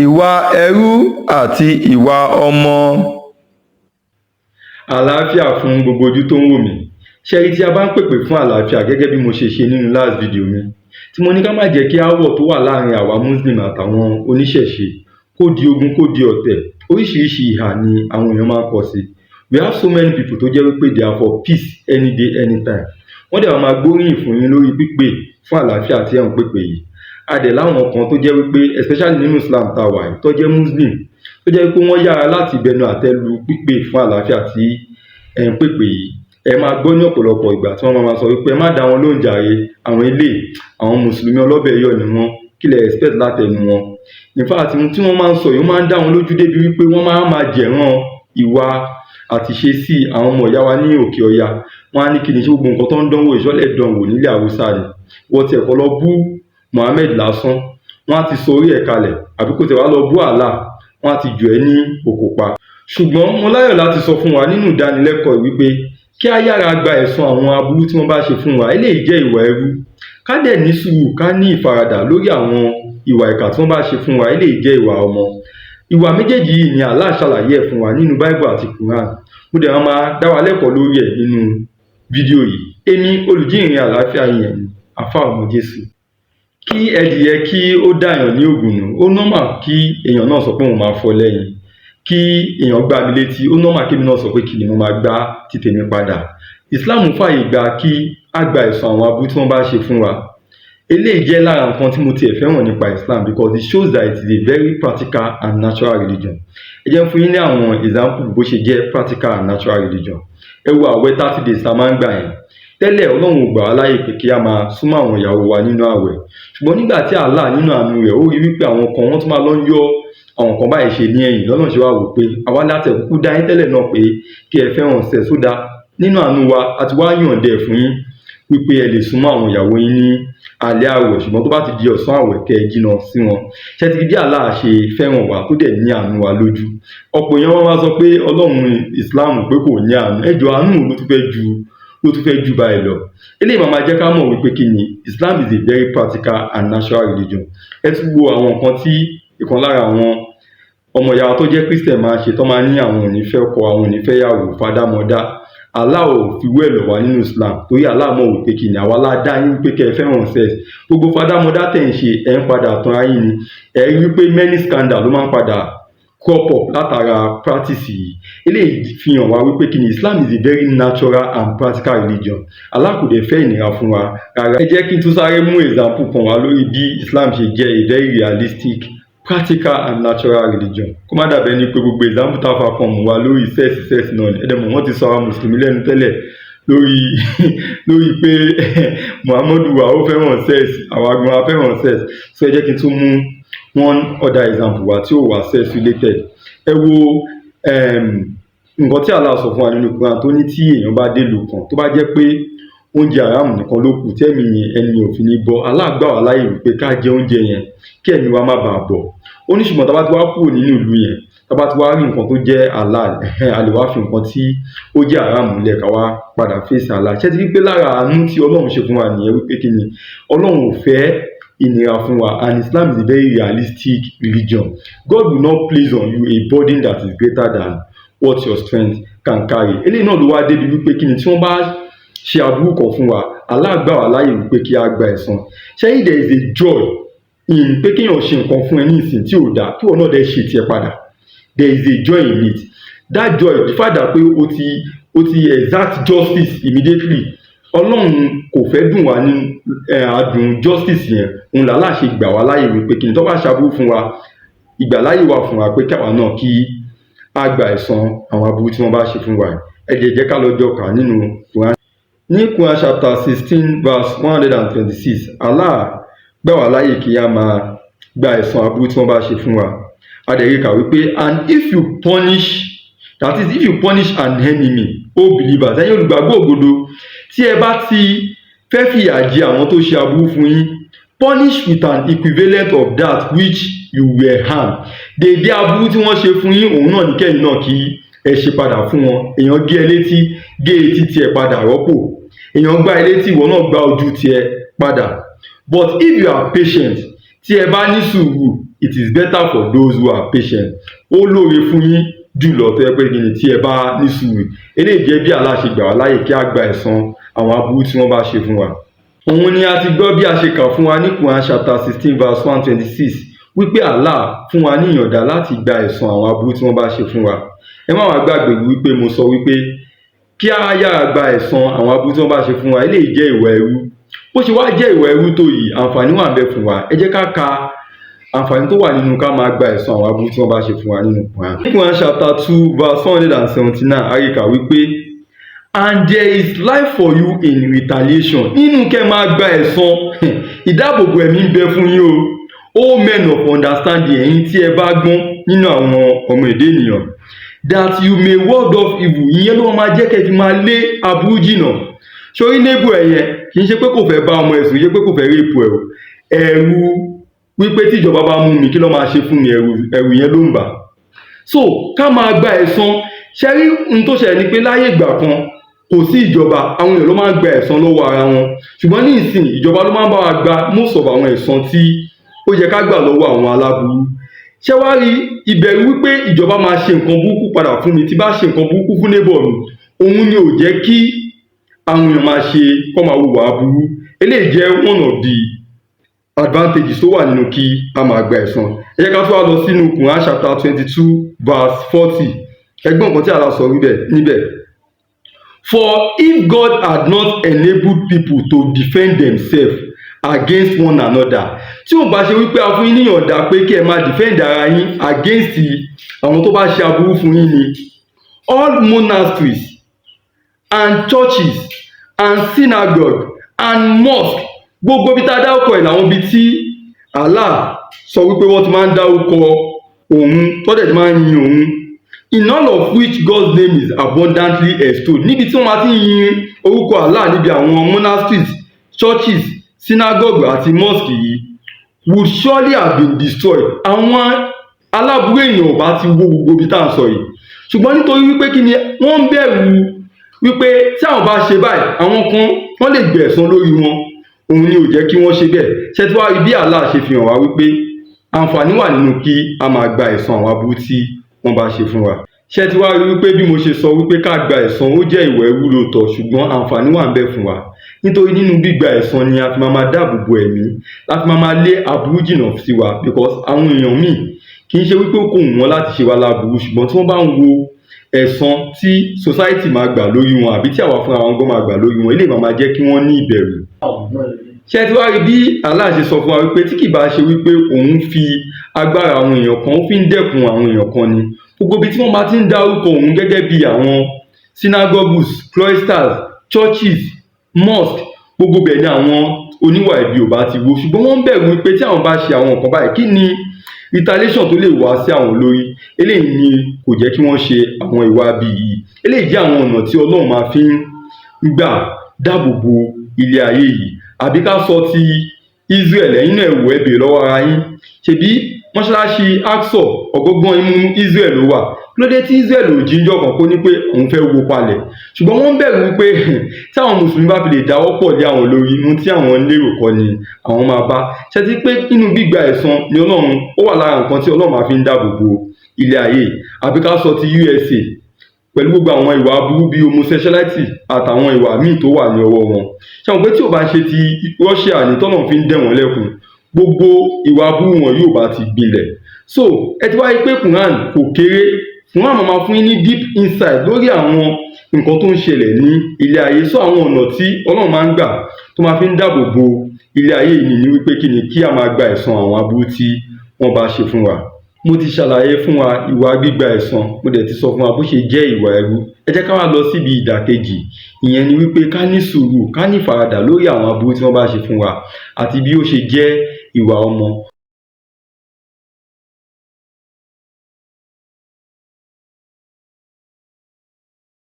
Ìwà ẹrú àti ìwà ọmọ. Àlàáfíà fún gbogbo ojú tó ń wò mí. Ṣé ẹ rí, tí a bá ń pèpè fún àlàáfíà, gẹ́gẹ́ bí mo ṣe ṣe nínú last video mi, tí mo ní ká má jẹ́ kí aáwọ̀ tó wà láàrin àwa Muslim àtàwọn oníṣẹ̀ṣe kó di ogun, kó di ọ̀tẹ̀. Oríṣiríṣi ìhà ni àwọn èèyàn máa ń kọ sí. We have so many people tó jẹ́ wípé they are for peace any day, anytime. Wọ́n dẹ̀ máa gbóríyìn fún yín lórí pípè fún àlàáfíà tí ẹ̀ ń pèpè yìí. A dẹ̀ láwọn kan tó jẹ́ wípé, especially nínú Islam tá a wà yìí, tó jẹ́ Muslim, tó jẹ́ wípé wọ́n yára láti bẹnu àtẹ́ lu pípè fún àlàáfíà tí ẹ̀ ń pèpè yìí. Ẹ máa gbọ́ ní ọ̀pọ̀lọpọ̀ ìgbà tí wọ́n máa sọ wípé, "Ẹ má dá wọn lóhùn jàre, àwọn eléyìí, àwọn Mùsùlùmí ọlọ́bẹ̀ yọ̀ ni wọ́n, kí lẹ expect látẹnu wọn?" In fact, ohun tí wọ́n máa ń sọ yìí, ó máa ń dá wọn lójú débi wípé wọ́n máa ń máa jẹ̀rán ìwà àti ìṣesí àwọn ọmọ ìyá wa ní òkè ọya. Wọ́n á ní, "Kí ni? Ṣé gbogbo nǹkan tó ń dánwò yìí, ṣọ́ lè dánwò nílẹ̀ Haúsá ni? Wọ́n tiẹ̀ kọ́ lọ bú Muhammed lásán, wọ́n á ti sọ orí ẹ̀ kalẹ̀, àbí kó tiẹ̀ wá lọ bú Allah, wọ́n á ti jù ẹ́ ní òkò pa." Ṣùgbọ́n mo láyọ̀ láti sọ fún wa nínú ìdánilẹ́kọ̀ọ́ wípé kí á yára gba ẹ̀san àwọn aburú tí wọ́n bá ṣe fún wa, eléyìí jẹ́ ìwà ẹrú. Ká dẹ̀ ní sùúrù, ká ní ìfaradà lórí àwọn ìwà ìkà tí wọ́n bá ṣe fún wa, eléyìí jẹ́ ìwà ọmọ. Ìwà méjèèjì yìí ni Allah ṣàlàyé ẹ̀ fún wa nínú Bible àti Quran. Mo dẹ̀ máa dá wa lẹ́kọ̀ọ́ lórí ẹ̀ nínú fídíò yìí. Èmi, olùjíhìnrere àlàáfíà yẹn ni, Àfáà Ọmọ Jésù. Kí ẹdìyẹ kí ó dàyàn ní ògùn nù, ó normal kí èèyàn náà sọ pé òun máa fọ́ lẹ́yìn. Kí èèyàn gbá mi létí, ó normal kí èmi náà sọ pé kí ni mo máa gbá ti tèmi padà. Islam fààyè gba kí á gba ẹ̀san àwọn aburú tí wọ́n bá ṣe fún wa. Eléyìí jẹ́ lára nǹkan tí mo tiẹ̀ fẹ́ràn nípa Islam, because it shows that it is a very practical and natural religion. Ẹ jẹ́ n fún yín ní àwọn example bó ṣe jẹ́ practical and natural religion. Ẹ wo àwẹ̀ 30 days tá a máa ń gbà yẹn. Tẹ́lẹ̀, Ọlọ́run ò gbà wá láyè pé kí a máa súnmọ́ àwọn ìyàwó wa nínú àwẹ̀. Ṣùgbọ́n nígbà tí Allah nínú àánú rẹ̀, ó rí wípé àwọn kan, wọ́n tún máa lọ ń yọ àwọn nǹkan báyìí ṣe ní ẹ̀yìn lọ́nà, ṣe wá wò pé àwa láti ẹ̀ kúkú dá yín tẹ́lẹ̀ náà pé kí ẹ fẹ́ràn sex sódà, nínú àánú wa, a ti wá yọ̀ǹda ẹ̀ fún yín wípé ẹ lè súnmọ́ àwọn ìyàwó yín ní alẹ́ àwẹ̀, ṣùgbọ́n tó bá ti di ọ̀sán àwẹ̀, kẹ́ ẹ jìnnà sí wọn. Ṣé ti bí Allah ṣe fẹ́ràn wa tó dẹ̀ ní àánú wa lójú? Ọ̀pọ̀ èèyàn wọn máa sọ pé Ọlọ́run Islam pé kò ní àánú. Ẹ jọ̀ọ́, àánú ló tún fẹ́ ju báyìí lọ? Eléyìí máa máa jẹ́ ká mọ̀ wípé kí ni, Islam is a very practical and natural religion. Ẹ tún wo àwọn nǹkan tí ìkan lára àwọn ọmọ ìyá wa tó jẹ́ Christian máa ń ṣe, tó máa ní àwọn ò ní fẹ́ ọkọ, àwọn ò ní fẹ́ yàwó, father mother. Allah ò fi wẹ́ẹ̀ lọ̀ wá nínú Islam, torí Allah mọ̀ wípé kí ni, àwa la dá yín wípé kẹ́ ẹ fẹ́ràn sex. Gbogbo father mother tẹ̀ ń ṣe, ẹ̀ ń padà tan ayé ni. Ẹ̀ rí wípé many scandal ló máa ń padà crop up látara practice yìí. Eléyìí fi hàn wá wípé kí ni, Islam is a very natural and practical religion. Allah kò dẹ̀ fẹ́ ìnira fún wa rárá. Ẹ jẹ́ kí n tún sáré mú example kan wá lórí bí Islam ṣe jẹ́ a very realistic, practical and natural religion, kó má dàbẹ́ ni pé gbogbo example tá a fa kan mú wa lórí sex, sex náà ni. Ẹ̀dẹ̀ mọ̀, wọ́n ti sọ àwọn Mùsùlùmí lẹ́nu tẹ́lẹ̀ lórí pé Muhammadu wa, ó fẹ́ràn sex, àwọn agbọn wa fẹ́ràn sex. So ẹ jẹ́ kí n tún mú one other example wá tí ó wà sex related. Ẹ wo nǹkan tí Allah sọ fún wa nínú Quran, tó ní tí èèyàn bá dé ìlú kan, tó bá jẹ́ pé oúnjẹ haram nìkan ló kù tẹ́mi ẹni ò fi ní bọ́, Allah gbà wá láyè wípé ká jẹ oúnjẹ yẹn kí ẹ̀mí wa má bàa bọ̀. Ó ní ṣùgbọ́n tá bá ti wá kúrò nínú ìlú yẹn, tá bá ti wá rí nǹkan tó jẹ́ halal, a lè wá fi nǹkan tí ó jẹ́ haram lẹ̀, ká wá padà fèsì Allah. Ṣé ti rí pé lára àánú tí Ọlọ́run ṣe fún wa nìyẹn, wípé kí ni, Ọlọ́run ò fẹ́ ìnira fún wa? And Islam is a very realistic religion. God will not place on you a burden that is greater than what your strength can carry. Eléyìí náà ló wá débi wípé kí ni, tí wọ́n bá ṣe aburú kan fún wa, Allah gbà wá láyè wípé kí á gba ẹ̀san. Ṣé there is a joy in pé kéèyàn ṣe nǹkan fún ẹ ní ìsìn tí ò dáa, kí wọn náà dẹ̀ ṣe tiẹ̀ padà? There is a joy in it. That joy, the fact that pé o ti exact justice immediately, Ọlọ́run kò fẹ́ dùn wá ní adùn justice yẹn. Òun l'Allah ṣe gbà wá láyè wípé kí ni, tó bá ṣaburú fún wa, ìgbàláyè wà fún wa pé káwa náà kí á gba ẹ̀san àwọn aburú tí wọ́n bá ṣe fún wa. Ẹ jẹ́ ká lọ jọ kà nínú Quran. Ní Quran chapter 16 verse 126, Allah gbà wá láyè kí á máa gba ẹ̀san aburú tí wọ́n bá ṣe fún wa. A dẹ̀ rí kà wípé, "And if you punish," that is, if you punish an enemy, O believers, ẹ̀yin olùgbàgbọ́ òdodo, tí ẹ bá ti fẹ́ fìyà jẹ àwọn tó ṣe aburú fún yín, "punish with an equivalent of that which you were harmed." Dèédé aburú tí wọ́n ṣe fún yín, òun náà ní kẹ́yìn náà kí ẹ ṣe padà fún wọn. Èèyàn gé ẹ létí, gé etí tiẹ̀ padà rọ́pò. Èèyàn gbá ẹ létí, ìwọ náà gbá ojú tiẹ̀ padà. "But if you are patient," tí ẹ bá ní sùúrù. It is better for those who are patient. Ó lóore fún yín jùlọ tó yẹ pé kí ni tí ẹ bá ní sùúrù. Eléyìí jẹ́ bí Allah ṣe gbà wá láyè kí á gba ẹ̀san àwọn aburú tí wọ́n bá ṣe fún wa. Òun ni a ti gbọ́ bí a ṣe kà fún wa ní Quran chapter 16 verse 126 wípé Allah fún wa ní ìyọ̀ǹda láti gba ẹ̀san àwọn aburú tí wọ́n bá ṣe fún wa. Ẹ má wàá gbàgbé wípé mo sọ wípé kí á yára gba ẹ̀san àwọn aburú tí wọ́n bá ṣe fún wa, eléyìí jẹ́ ìwà ẹrú. Bó ṣe wá jẹ́ ìwà ẹrú tó yìí, àǹfààní wà ńbẹ̀ fún wa. Ẹ jẹ́ ká ka àǹfààní tó wà nínú ká máa gba ẹ̀san àwọn aburú tí wọ́n bá ṣe fún wa nínú Quran. Ní Quran chapter 2 verse 179, a rí kà wípé, "And there is life for you in retaliation." Nínú kẹ́ máa gba ẹ̀san, ìdáàbòbò ẹ̀mí ń bẹ fún yín o. "O men of understanding," ẹ̀yin tí ẹ bá gbọ́n nínú àwọn ọmọ èdè ènìyàn. "That you may ward off evil." Ìyẹn ló máa jẹ́ kẹ́ fi máa lé aburú jìnà. Sórí neighbor ẹ̀ yẹn, kì í ṣe pé kò fẹ́ bá ọmọ ẹ̀ sùn, kì í ṣe pé kò fẹ́ rape ẹ̀ o. Ẹ̀rù wípé tí ìjọba bá mú mi, kí ló máa ṣe fún mi? Ẹ̀rù yẹn ló ń bà. So ká máa gba ẹ̀san. Ṣe rí ohun tó ṣẹlẹ̀ ni pé láyé ìgbà kan, kò sí ìjọba, àwọn èèyàn ló máa ń gba ẹ̀san lọ́wọ́ ara wọn. Ṣùgbọ́n ní ìsìn, ìjọba ló máa ń bá wa gba most of àwọn ẹ̀san tí ó yẹ ká gbà lọ́wọ́ àwọn aláburú. Ṣé wá rí ìbẹ̀rù wípé ìjọba máa ṣe nǹkan burúkú padà fún mi tí bá ṣe nǹkan burúkú fún neighbor mi, òun ni ò jẹ́ kí àwọn èèyàn máa ṣe kọ́ máa hùwà aburú. Eléyìí jẹ́ one of the advantages tó wà nínú kí a máa gba ẹ̀san. Ẹ jẹ́ ká tún wá lọ sínú Quran chapter 22 verse 40. Ẹ gbọ́ nǹkan tí Allah sọ níbẹ̀. "For if God had not enabled people to defend themselves against one another," tí ò bá ṣe wípé a fún yín níyànda pé kí ẹ máa defend ara yín against àwọn tó bá ṣe aburú fún yín ni, "all monasteries and churches and synagogue and mosque," gbogbo ibi tá a dárúkọ ẹ̀ làwọn ibi tí Allah sọ wípé wọ́n ti máa ń dárúkọ òun, tọ́dẹ̀ ti máa ń yin òun, "in all of which God's name is abundantly extolled," níbi tí wọ́n máa ti ń yin orúkọ Allah níbi àwọn monasteries, churches, synagogue àti mosque yìí, "would surely have been destroyed." Àwọn aláburú èèyàn ò bá ti wó gbogbo ibi tá à ń sọ yìí. Ṣùgbọ́n nítorí wípé kí ni, wọ́n ń bẹ̀rù wípé tí àwọn bá ṣe báyìí, àwọn kan wọ́n lè gbẹ̀san lórí wọn, òun ni ò jẹ́ kí wọ́n ṣe bẹ́ẹ̀. Ṣé tí wàá rí bí Allah ṣe fi hàn wá wípé àǹfààní wà nínú kí a máa gba ẹ̀san àwọn aburú tí wọ́n bá ṣe fún wa? Ṣé tí wàá rí wípé bí mo ṣe sọ wípé ká gba ẹ̀san, ó jẹ́ ìwà ẹrú lóòótọ́, ṣùgbọ́n àǹfààní wà ńbẹ̀ fún wa, nítorí nínú gbígba ẹ̀san ni a fi máa máa dáàbò bo ẹ̀mí, la fi máa máa lé aburú jìnnà sí wa, because àwọn èèyàn míì, kì í ṣe wípé kò wù wọ́n láti ṣe wá láburú, ṣùgbọ́n tí wọ́n bá ń wo ẹ̀san tí society máa gbà lórí wọn àbí tí àwa fúnra wọn gan máa gbà lórí wọn, eléyìí máa máa jẹ́ kí wọ́n ní ìbẹ̀rù. Ṣé tí wàá rí bí Allah ṣe sọ fún wa wípé tí kì bá ṣe wípé òun fi agbára àwọn èèyàn kan, ó fi ń dẹ́kun àwọn èèyàn kan ni, gbogbo ibi tí wọ́n bá ti ń dárúkọ òun gẹ́gẹ́ bí àwọn synagogues, cloisters, churches, mosque, gbogbo bẹ̀ ni àwọn oníwà ibi ò bá ti wó. Ṣùgbọ́n wọ́n ń bẹ̀rù wípé tí àwọn bá ṣe àwọn nǹkan báyìí, kí ni retaliation tó lè wá sí àwọn lórí? Eléyìí ni kò jẹ́ kí wọ́n ṣe àwọn ìwà ibi yìí. Eléyìí jẹ́ àwọn ọ̀nà tí Ọlọ́run máa fi ń gbà dáàbò bo ilé ayé yìí. Àbí ká sọ ti Israel, ẹ̀yin náà wò, ẹ béèrè lọ́wọ́ ara yín. Ṣebí mọ́ṣáláṣí Aqsa, ọ̀gángan inú Israel ló wà. Kí ló dé tí Israel ò jí ńjọ́ kan kó ní pé òun fẹ́ wó palẹ̀? Ṣùgbọ́n wọ́n bẹ̀rù wípé tí àwọn mùsùlùmí bá fi lè dáwọ́ pọ̀ lé àwọn lórí, ohun tí àwọn lérò kọ́ ni àwọn máa bá ṣe. Ti pé nínú gbígba ẹ̀san ni Ọlọ́run ó wà lára nǹkan tí Ọlọ́run máa fi ń dáàbò bo ilé ayé. Àbí ká sọ ti USA pẹ̀lú gbogbo àwọn ìwà aburú bíi homosexuality àtàwọn ìwà míì tó wà ní ọwọ́ wọn. Ṣé àwọn pé tí ò bá ń ṣe ti Russia ní tọ́nà fi ń dẹ̀ wọ́n lẹ́kun, gbogbo ìwà aburú wọn yóò bá ti gbilẹ̀? So ẹ ti wá rí pé Quran kò kéré. Quran máa fún yín ní deep insight lórí àwọn nǹkan tó ń ṣẹlẹ̀ ní ilé ayé. So àwọn ọ̀nà tí Ọlọ́run máa ń gbà tó máa fi ń dáàbò bo ilé ayé yìí ni wípé kí ni, kí a máa gba ẹ̀san àwọn aburú tí wọ́n bá ṣe fún wa. Mo ti ṣàlàyé fún wa ìwà gbígba ẹ̀san, mo dẹ̀ ti sọ fún wa bó ṣe jẹ́ ìwà ẹrú. Ẹ jẹ́ ká wá lọ síbi ìdàkejì, ìyẹn ni wípé ká ní sùúrù, ká ní ìfaradà lórí àwọn aburú tí wọ́n bá ṣe fún wa àti bí ó ṣe jẹ́ ìwà ọmọ.